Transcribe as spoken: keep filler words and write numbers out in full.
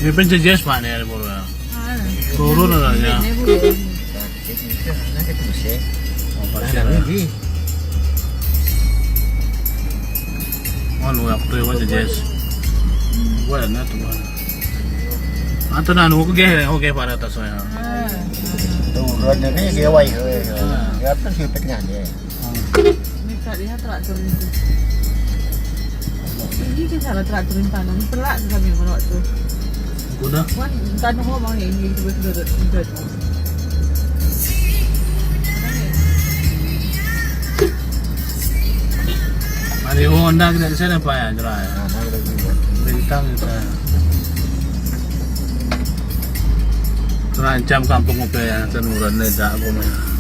Ini pin si Jess, Pak, ne, buru ya. Turun aja. Anu, aku tuh, Jess. Gua na tuh. Atu na, aku ge, aku ge para atas ya. Turun ini ge, wai, wai. Ya, terus kita nyari. Ini traktur ini. Ini kan salah traktur ini, pelak kami menolak tuh. Kuda? Wan, kan ho mau ini, ini, ini, ini. Mari, ho, Honda kita di sana, Pak, ya, jelas, ya. Bintang kita. Terancam kampung kita ya, Tanuran ini, tak, gua mah.